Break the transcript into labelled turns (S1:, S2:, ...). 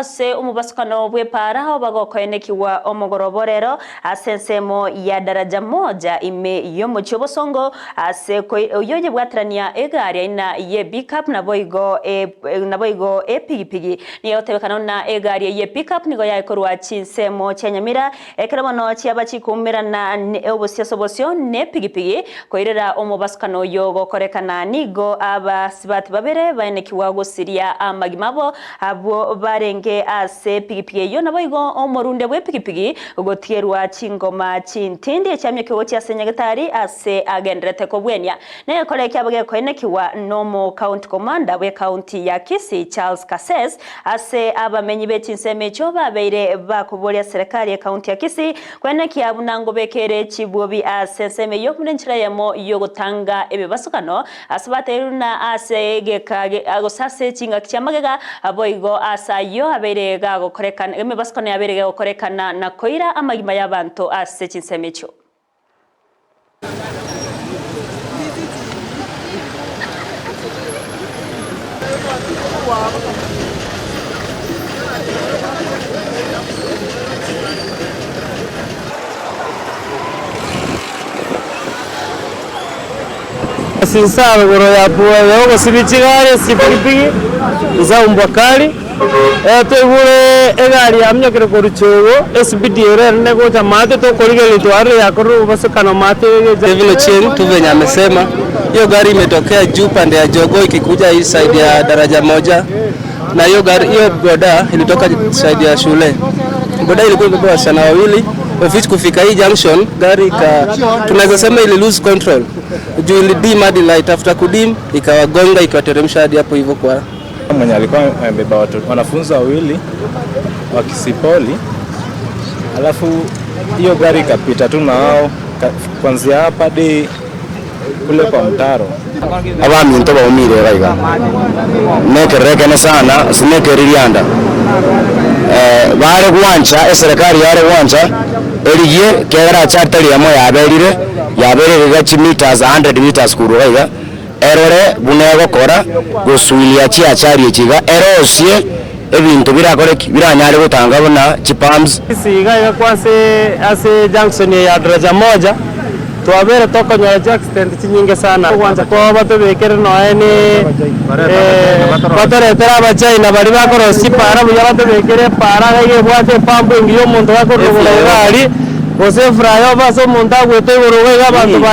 S1: Ase omobasukano bw'epaara obagokoenekigwa omogoroba orero ase ensemo ya Daraja Moja ime y'omochie obosongo ase oyio oyebwaterania egari aina ye Pickup naboigo naboigo epigipigi. Nigo egotebekana buna egari eyio ye Pickup nigo yaye korwa chinsemo chia Nyamira ekero bono chiaba chikoumerana obosio ase obosio nepigipigi koirera omobasukano oyio gokorekana nigo abasibati babere baenekigwa gosiria amagima abo Abwo barenge ase epigipigi eyio naboigo omorundia bw'epigipigi gotierwa chingoma chintindi echiamiokia gochia ase nyagetari ase agenderete kobwenia. Negekore kiabo gekoenekigwa nomo county commander bw'ecounty ya Kisii Charles Kases ase abamenyi be chinsemo echio babeire bakoboria serikali y'ecounty ya Kisii kwenekia buna ngobekere chibwobi ase ensemo eyio buna enchera eyemo yogotanga emebasukano Ase bateirwe na ase egeka gose ase chingaki chi'amagega, boigo aase ayio abeire gagokorekana, emebasukano yabeire gegokorekana na koira amagima y'abanto ase chinsemo echio.
S2: Ase inse arogoro ya ogosibia chigari ase chipigipigi, inse abwo Mbwakari, toigure egari yaminyokire korwa Chogo, espeed ere ere gocha maate tokorigereria twarorire yakorire obobasekano maate egecha.
S3: Kevin Ochieng tu venye amesema hiyo gari imetokea juu pande ya Jogoo ikikuja hii side ya daraja moja, na hiyo gari hiyo boda ilitoka side ya shule. Boda ilikuwa imebeba wasichana wawili of which kufika hii junction gari ika, tunaweza sema ili lose control juu ili dim hadi light, after kudim ikawagonga ikawateremsha hadi hapo hivyo kwa
S4: mwenye alikuwa amebeba watu wanafunzi wawili wa Kisipoli, alafu hiyo gari ikapita tu na wao kuanzia hapa hadi kule kwa mtaro.
S5: Abaminto baumire iga iga, nekerero ekene sana gose nekeririanda, bare gwancha eserekari yare gwancha erigie ekiagera achari tari emo yaberire, yaberire iga chimeters a hundred meters korwa iga iga, erore buna egokora gosuilia chiachari echi iga, erosie ebinto birakore ki? Biranyare gotanga buna chipumps.
S2: Ase iga iga kwa ase ase junction eye ya Daraja Moja, twabere tokonyora chiaccident chinyinge sana. Ogwancha kwabo batobekere nonya ne batoretere abachina baria bakorosia chipara buya batobekere epara iga iga ebwate epump engiya omonto gakorwa igoro iga aria, gose eflyover ase omonto agoeta igoro iga iga abanto ba.